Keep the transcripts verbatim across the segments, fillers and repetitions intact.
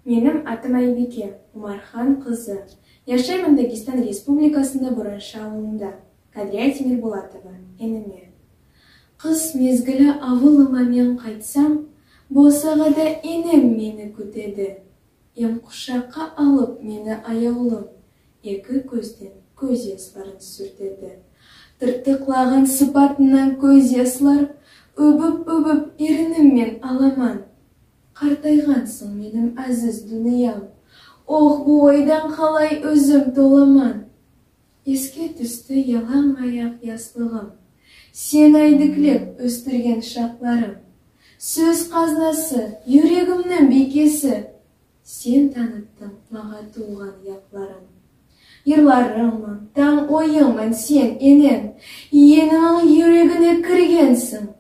Меним атым Айбике, Умархан кызы. Яшайман Дагестан Республикасында Бураншы авылында. Кадрия Темирбулатова, «Энеме». Кыс мезгили авылыма мен кайтсам, босагада энем мени куьтеди. Эм кушакка алып мени аявлым, эки коьзден коьз ясларын суьртеди. Тыртыклаган сыпатыннан коьз яслар оьбип-оьбип эриним мен аламан. Картайгансынъ, меним аьзиз дуныям. Ох, бу ойдан калай оьзим толаман. Эске туьсти ялаң аяк яслыгым. Сен айдыклеп оьстирген шакларым. Соьз казнасы, юрегимнинъ бийкеси. Сен таныттынъ мага тувган якларым. Йырларым ман, танъ ойым ман сен, энем. Энимнинъ юрегине киргенсинъ.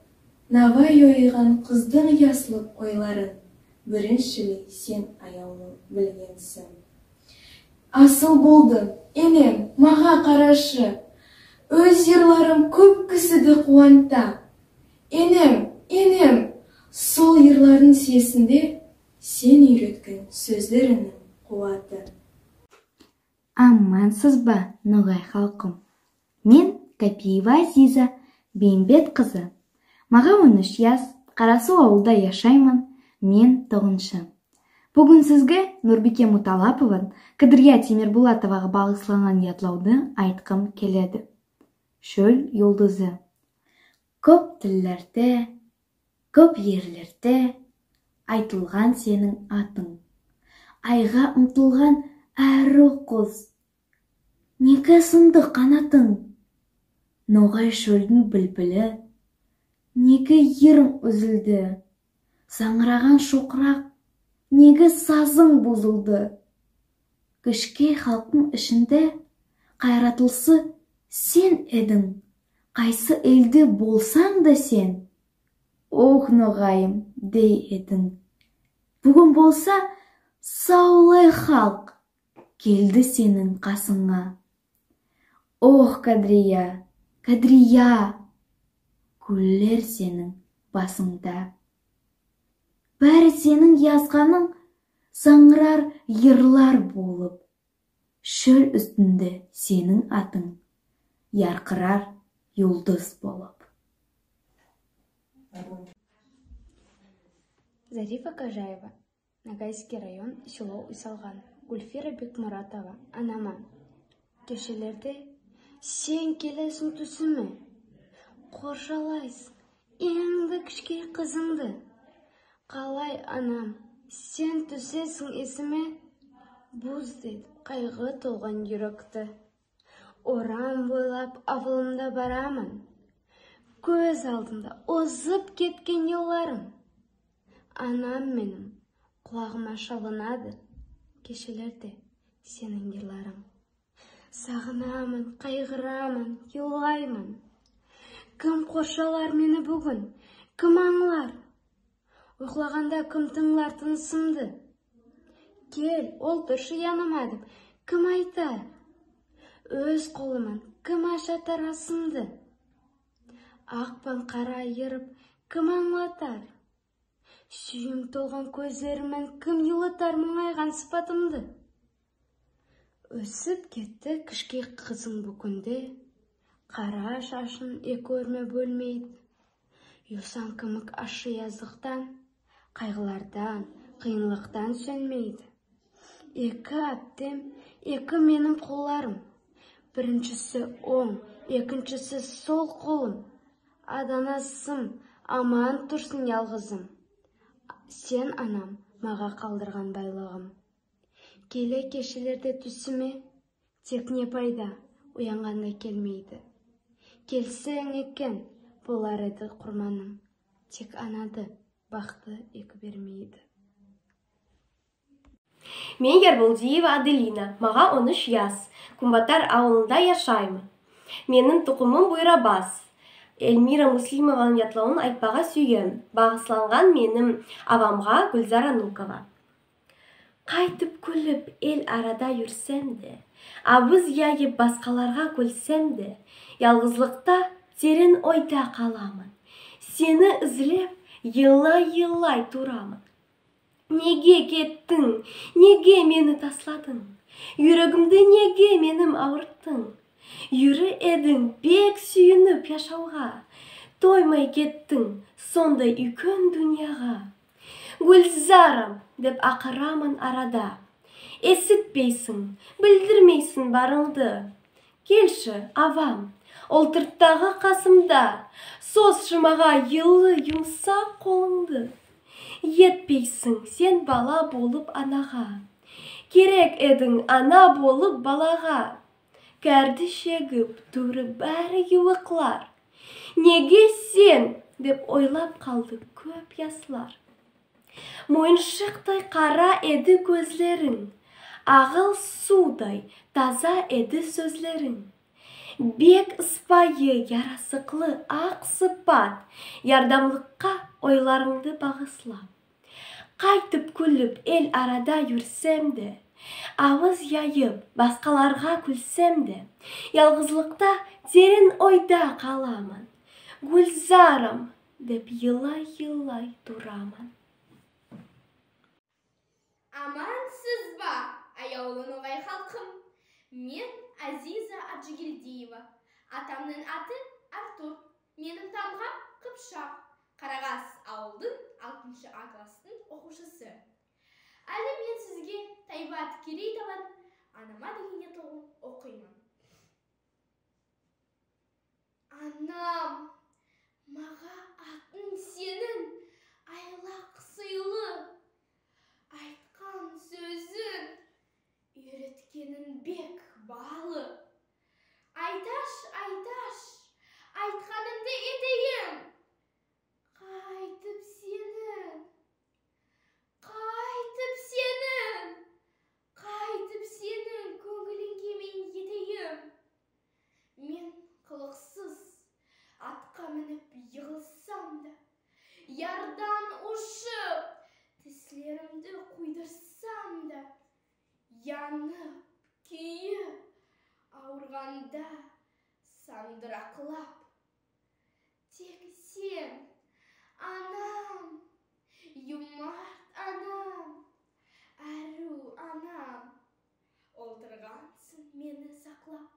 Навай ойган кыздынъ яслык ойларын бириншилей сен, аявлым, билгенсинъ. Асыл болдынъ, энем, мага карашы. Оьз йырларым коьп кисиди куванта. Энем, энем, сол йырлардынъ сесинде сен уьйреткен соьзлеринъ куваты. Амансызба, ногай халкым? Мен Капиева Азиза Бейимбет кызы. Мага он уьш яс, Карасув авылда яшайман, мен тогызыншы. Буьгуьн сизге Нурбийке Муталлаповадынъ Кадрия Темирбулатовага багысланган ятлавды айткым келеди. «Шоьл юлдызы». Коьп тиллерде, коьп ерлерде айтылган сенинъ атынъ. Айга умтылган аьруьв куз. Неге сынды канатынъ? Ногай шоьлдинъ билбили, неге йырынъ уьзилди? Занъыраган шокырак, неге сазынъ бузылды? Кишкей халктынъ ишинде кайратлысы сен эдинъ. Кайсы элде болсанъ да сен, «Ох, ногайым», дей эдинъ. Буьгуьн болса савлай халк келди сенинъ касынъа. Ох, Кадрия, Кадрия, гуьллер сенинъ басынъда. Баьри сенинъ язганынъ занъырар йырлар болып. Шоьл уьстинде сенинъ атынъ яркырар юлдыз болып. Зарифа Кожаева, Ногайский район, село Усть-Алган. Гульфира Бекмуратова, «Анама». Кешелерде сен келесинъ туьсиме, куршалайсынъ энъ де кишкей кызынъды. Калай, анам, сен туьсесинъ эсиме, буз этип кайгы толган юректи. Орам бойлап авылыма бараман. Коьз алдымда озып кеткен йылларым. Анам меним, кулагыма шалынады кешелерде сенинъ йырларынъ. Сагынаман, кайгыраман, йылайман. Ким куршалар мени буьгуьн? Ким анълар? Уйклаганда ким тынълар тынысымды? Кел, олтыршы яныма деп ким айтар? Оьз колы ман ким ашатар асымды? Ак пан кара айырып ким анълатар? Суьйим толган коьзлери мен ким йылытар мунъайган сыпатымды? Оьсип кетти кишкей кызынъ буьгуьнде. Кара шашын эки оьрме боьлмейди. Ювсам кимик ашшы язлыктан, кайгылардан, кыйынлыктан соьнмейди. Эки аптем, эки меним колларым. Бириншиси онъ, экиншиси сол колым. Аданасым, аман турсын ялгызым. Сен, анам, мага калдырган байлыгым. Келе кешелерде туьсиме, тек не пайда, уянганда келмейди. Келсенъ экен, болар эди курманым. Тек анады бакты эки бермейди. Мен Ярболдиева Аделина, мага он уьш яс, Куьнбатар авылында яшайман. Меним тукымым буйра бас. Эльмира Муслимованынъ ятлавын айтпага суьемен, багысланган меним авамга Гульзар Анукова. Кайтип куьлип эл арада юрсем де, авыз яйып баскаларга куьлсем де, ялгызлыкта теренъ ойда каламан. Сени излеп йылай-йылай тураман. Неге кеттинъ, неге мени тасладынъ? Юрегимди неге меним авырттынъ? Юре эдинъ бек суьйинип яшавга, тоймай кеттинъ сондай уьйкен дуныяга. Гуьлзарам деп акыраман арада. Эситпейсинъ, билдирмейсинъ барынъды. Келши, авам, олтырт тагы касымда, созшы мага йылы юмсак колынъды. Етпейсинъ сен бала болып анага. Керек эдинъ ана болып балага. Каьрди шегип турып баьри ювыклар. Неге сен деп ойлап калды коьп яслар. Мойыншыктай кара эди коьзлеринъ, агыл сувдай таза эди соьзлеринъ. Бек ыспайы, ярасыклы, ак сыпат, ярдамлыкка ойларынъды багыслап. Кайтып куьлип эл арада юрсем де, авыз яйып баскаларга куьлсем де, ялгызлыкта теренъ ойда каламан. Гуьлзарам деп йылай-йылай тураман. Амансызба, аявлы ногай халкым? Мен Азиза Аджигельдиева. Атамнынъ аты Артур. Меним тамгам Кыпшак. Карагас авылдынъ алтыншы А класстынъ окувшысы. Аьли мен сизге Тайбат Керейтованынъ «Анама» деген ятлавын окыйман. Анам, мага атынъ сенинъ айлак сыйлы. Айткан соьзинъ, уьйреткенинъ бек баалы. Айташ, айташ, айтканынъды этейим. Кайтип сенинъ, кайтип сенинъ, кайтип сенинъ коьнъилинъе мен етейим. Мен кылыксыз атка минип йыгылсам да, ярдан ушып, тислеримди куйдырсам да, янып, куьйип, авырганда сандыраклап. Тек сен, анам, юмарт анам, аьрув анам, олтыргансынъ мени саклап.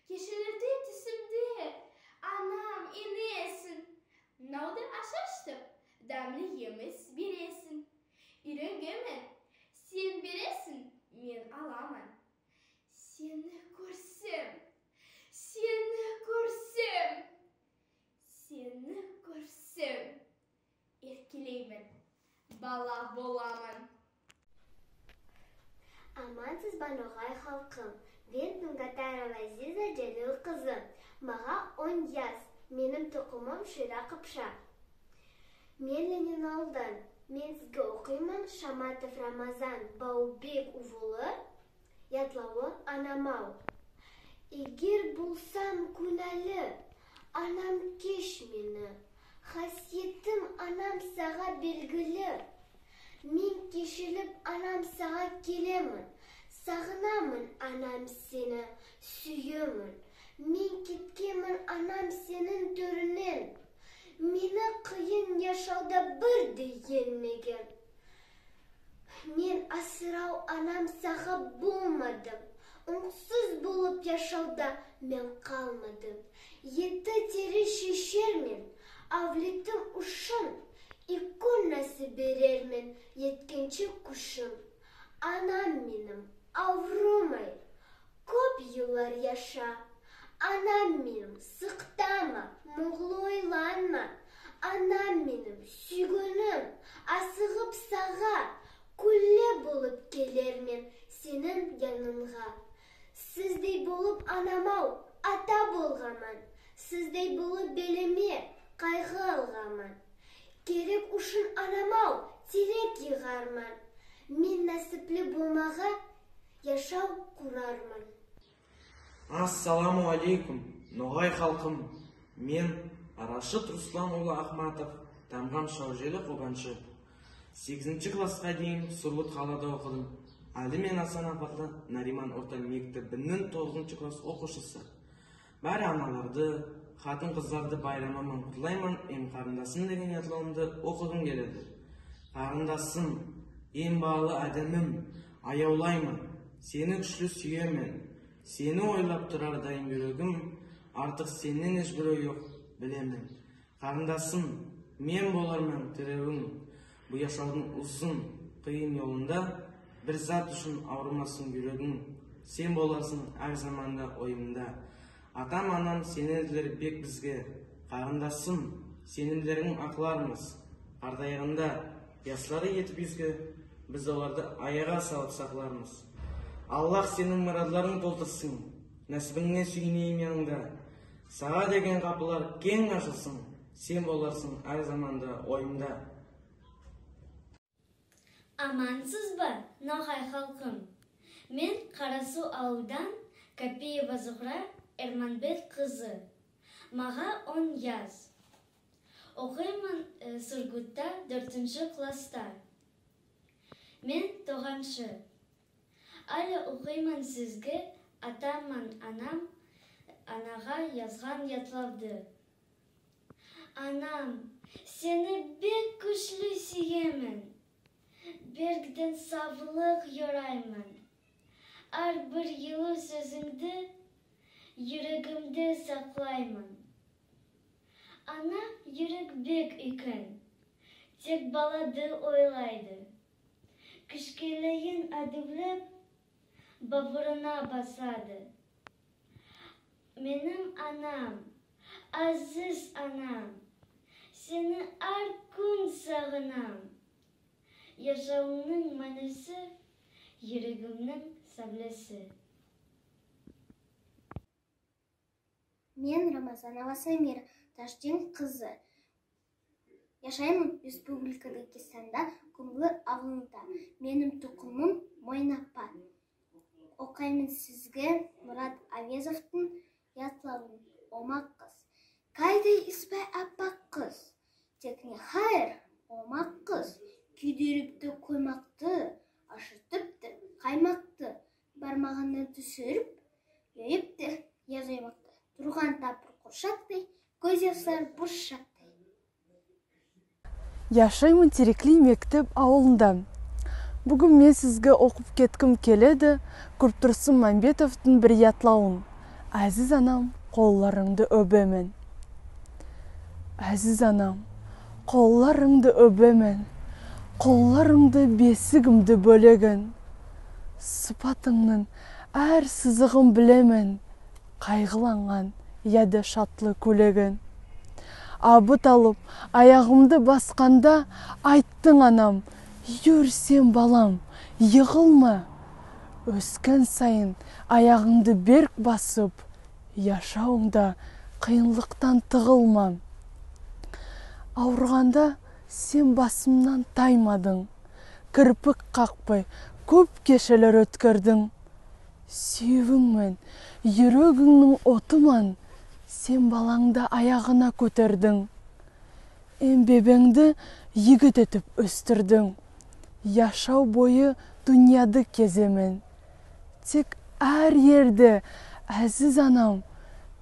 Кешелерде туьсимде анам энесинъ, мынавды ашаш деп, даьмли емис бересинъ. Уьйренгенмен, сен бересинъ, мен аламан. Сени коьрсем, сени коьрсем, сени коьрсем, эркелеймен, бала боламан. Амансызба, ногай халкым? Мен Тунгатаева Азиза Джалил кызы. Мага он яс, меним тукымым Шира Кыпшак. Мен Ленин авылдан. Мен сизге окыйман Шаматов Рамазан Баубек увылы ятлавы «Анам-ав». Эгер болсам куьнаьли, анам, кеш мени. Хасиетим, анам, сага белгили. Мен кешилип, анам, сага келемен. Сагынаман, анам, сени суьемен. Мен кеткенмен, анам, сенинъ тоьринънен. Мени кыйын яшавда бир де енъмеген. Мен асырав анам сага болмадым, онъсыз болып яшавда мен калмадым. Етти тери шешермен авлетим уьшин, уьйкен наьсил берермен еткенше куьшим. Анам меним, авырымай коьп йыллар яша. Анам меним, сыктанма, мунълы ойланма. Анам меним, суьйгеним, асыгып сага, куьнле болып келермен сенинъ янынъа. Сиздей болып, анам-ав, ата болгаман. Сиздей болып белиме кайгы алгаман. Керек уьшин, анам-ав, терек йыгарман. Мен наьсипли болмага яшав курарман. Ассаламу алейкум, ногай халкым. Мен Рашид Руслан улы Ахматов, тамгам Шаужели, Кобаншы. Сегизинши класска дейим Сургут калада окыдым. Аьли мен Асан Апатлы Нариман орта мектебининъ тогызыншы класс окувшысы. Баьри аналарды, хатын-кызларды байрамы ман кутлайман эм «Карындасым» деген ятлавымды окыгым келеди. Карындасым, энъ баалы аьдемим, аявлайман. Сени куьшли суьемен. Сени ойлап турар дайым юрегим. Артык сеннен эш бирев йок, билемен. Карындасым, мен боларман тиревинъ. Бу яшавдынъ узын, кыйын йолында бир зат уьшин авырымасын юрегинъ. Сен боларсынъ аьр заманда ойымда. Атам, анам сенедилер бек бизге. Карындасым, сенимлеринъ аклармыз. Картайганда яслары етип юзге, биз оларды аягы салып саклармыз. Аллах сенинъ мыратларынъ толтырсын. Насибинъе суьйинейим янынъда. Сага деген капылар кенъ ашылсын. Сен боларсынъ аьр заманда ойымда. Амансызба, ногай халкым? Мен Карасув авылдан Капиева Зухра Эрманбет кызы. Мага он яс. Окыйман, э, Сургутта доьртинши класста. Мен тойганшы. Аьли окыйман сизге атам ман анам анага язган ятлавды. Анам, сени бек куьшли суьемен. Беркден савлык йорайман. Аьр бир йылы соьзинъди юрегимде саклайман. Ана юрек бек уьйкен, тек балады ойлайды. Кишкейлейин аьдеплеп, бавырына басады. Меним анам, аьзиз анам, сени аьр куьн сагынам. Яшавымнынъ маьнеси, юрегимнинъ саьвлеси. Мен Рамазанова Самира, Ташкент кызы. Яшайман Республика Дагестанда, Кумлы авылында. Меним тукымым Мойнапа. Окыйман сизге Мурат Авезовтынъ ятлавын. Омак кыз. Кайдай испай аппак кыз. Тек не хайыр, омак кыз. Куьйдирипти коймакты, ашытыпты каймакты. Бармагыннан туьсирип, йойыпты яз оймакты. Турган тапыр куршактай, коьз яслар буршактай. Яшайман Терекли-Мектеб авылында. Буьгуьн мен сизге окып кетким келеди Курптурсын Мамбетовтынъ бир ятлавын. Аьзиз анам, колларынъды оьбемен. Аьзиз анам, колларынъды оьбемен. Колларынъды бесигимди боьлеген. Сыпатынънынъ аьр сызыгын билемен. Кайгыланган яде шатлы куьлеген. Абыт алып, аягымды басканда, айттынъ, анам: «Юр сен, балам, йыгылма. Оьскен сайын аягынъды берк басып, яшавынъда кыйынлыктан тыгылма. Авырганда сен басымнан таймадынъ. Кирпик какпай коьп кешелер оьткердинъ. Суьювинъ мен, юрегинънинъ оты ман сен баланъды аягына коьтердинъ. Энъ бебенъди йигит этип оьстирдинъ. Яшав бойы дуныяды кеземен. Тек аьр ерде, аьзиз анам,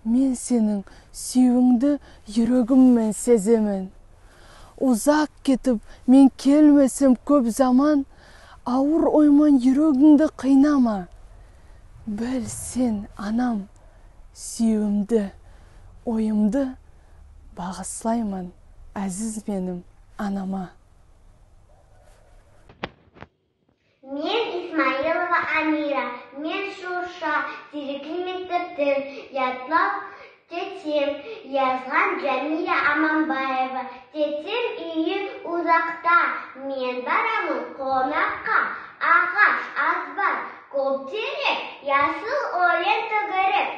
мен сенинъ суьювинъди юрегим мен сеземен. Узак кетип мен келмесем коьп заман, авыр ой ман юрегинъди кыйнама. Бил сен, анам, суьювимди, ойымды багыслайман аьзиз меним анама». Мен Исмаилова Амира, мен Шуша, Терекли-Мектебтен. Ятлав «Тетем», язган Джамиля Аманбаева. Тетем уьйи узакта, мен бараман конакка. Агаш, азбар, коьп терек, ясыл оьлен тоьгерек.